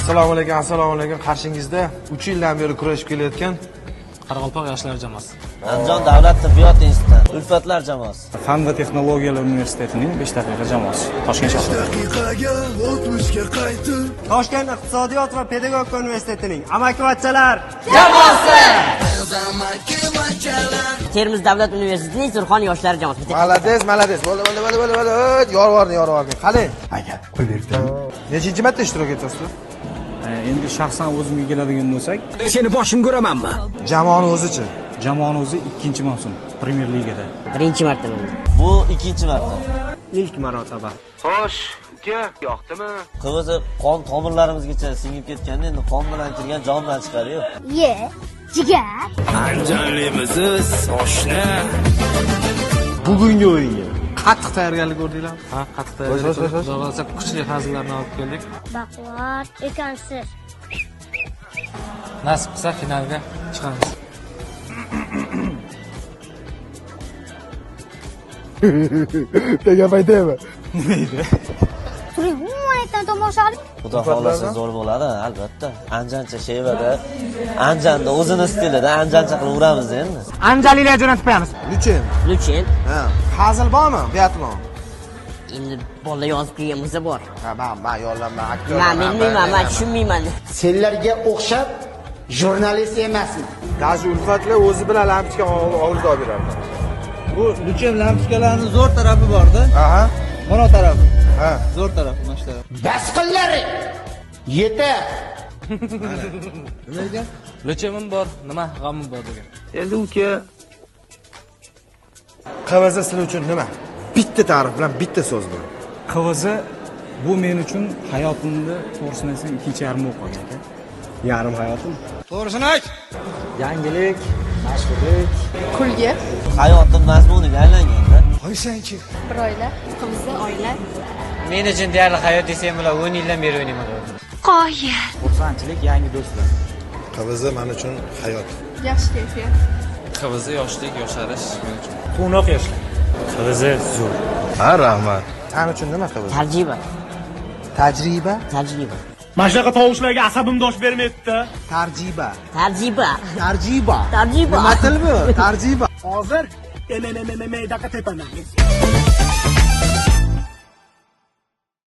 Assalomu alaykum, assalomu alaykum. Qarshingizda 3 yildan beri kurashib kelayotgan Qoraqalpoq yoshlar jamoasi. Andijon davlat tibbiyot instituti Ulfatlar jamoasi. Fan va texnologiyalar universitetining 5 daqiqa jamoasi. Toshkent shahri. Daqiqaga o'tmishga qaytib. Toshkent iqtisodiyot va pedagogika universitetining amakivachchalar jamoasi. Termiz davlat universitetining Surxon yoshlar jamoasi. Молодец, молодец. Bo'ldi, bo'ldi, bo'ldi, bo'ldi, bo'ldi. Yorvorni, yorvorni. Qalay? Aka, qo'yib beribdi. Nechinchi marta ishtirok etyapsiz? Endi shaxsan o'zimga keladigan bo'lsak, seni boshim ko'ramanmi? Jamoani o'zichi? Jamoani o'zi 2-mavsum Premier Ligada. Birinchi marta bo'ldi. Bu 2-marta. İlk marotaba. Xo'sh, uka, yoqdimi? QVZ qon tomirlarimizgacha singib ketganda endi qon bilan kirgan jon bilan chiqadi-yu. Ye, jigar. Andijonlikmisiz, oshna? Bugungi o'yinga qattiq tayyorgarlik ko'rdinglarmi? Ha, qattiq tayyorgarlik ko'rdik. Xudo xohlasa kuchli hazillarni olib keldik. Baquvvat ekansiz. Nasib qilsa finalga chiqamiz. Degan paytami? Nima edi? Turing, umuman tomosha qilib. Xudo xohlasa zo'r bo'ladi, albatta. Anjancha shevada, Anjanda o'zini stilida anjancha qilib uramiz endi. Anjalilar jo'natib qo'yamiz. Luchin. Luchin. Ha, hazil bormi? Biatlon. Endi bola yozib kelgan bo'lsa bor. Ha, men yollanma aktyor. Men bilmayman, men tushunmayman. Senlarga o'xshab jurnalist emasman. Даже Ulfatlar o'zi bilan lampochka olib beradi. Bu Luchin lampochkalarning zo'r tarafi bor-da. Aha. Mana tarafi. Ha, zo'r tarafi mana shu taraf. Bas qillar. Yetar. Nima degan? Luchimim bor, nima g'amim bor degan. Endi uka, QVZ sizlar uchun nima? Bitta ta'rif bilan, bitta so'z bilan. QVZ bu men uchun hayotimda to'g'risini aytsam ikkinchi yarim bo'lib qolgan aka. Yarim hayotim. To'g'risini ayt. Yangilik, mashhurlik, kulgi. Hayotim mazmuniga aylanganda. Hoy senchi. Bir oila, QVZ oila. Men uchun deyarli hayot desam bo'ladi, 10 yildan beri o'ynayman. Qoyil. Xursandchilik, yangi do'stlar. QVZ men uchun hayot. Yaxshi kayfiyat. QVZ yoshlik, yosharish men uchun. Quvnoq yoshlar. QVZ zo'r. Ha, rahmat. Sen uchun nima QVZ? Tajriba. Tajriba? Tajriba. Mana shunaqa tovushlarga asabim dosh bermaydi-da. Tarjiba. Tarjiba. Tarjiba. Tarjiba. Nima til bu? Tarjiba. Hozir MMMMdaqa tepaman.